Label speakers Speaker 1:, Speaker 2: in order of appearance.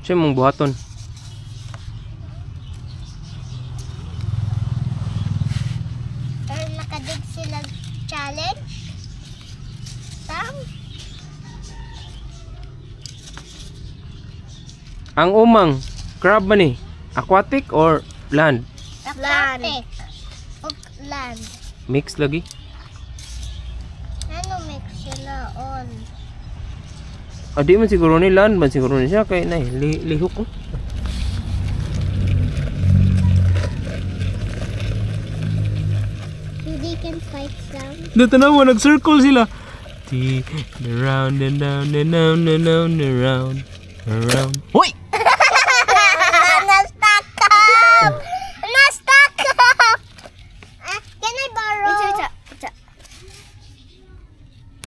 Speaker 1: Siya mong buhaton.
Speaker 2: Pero nakadig sila challenge. Tam?
Speaker 1: Ang umang, crab man ni. Aquatic or land?
Speaker 2: Aquatic. Ug land.
Speaker 1: Mix lagi.
Speaker 2: Ano mix sila all?
Speaker 1: Ah, di man siguro ni land man siguro ni siya kay nay lihok ko.
Speaker 2: So they can fight some.
Speaker 1: Dito na mo nag-circle sila. T round and round and round and round and round. Round. Hoy!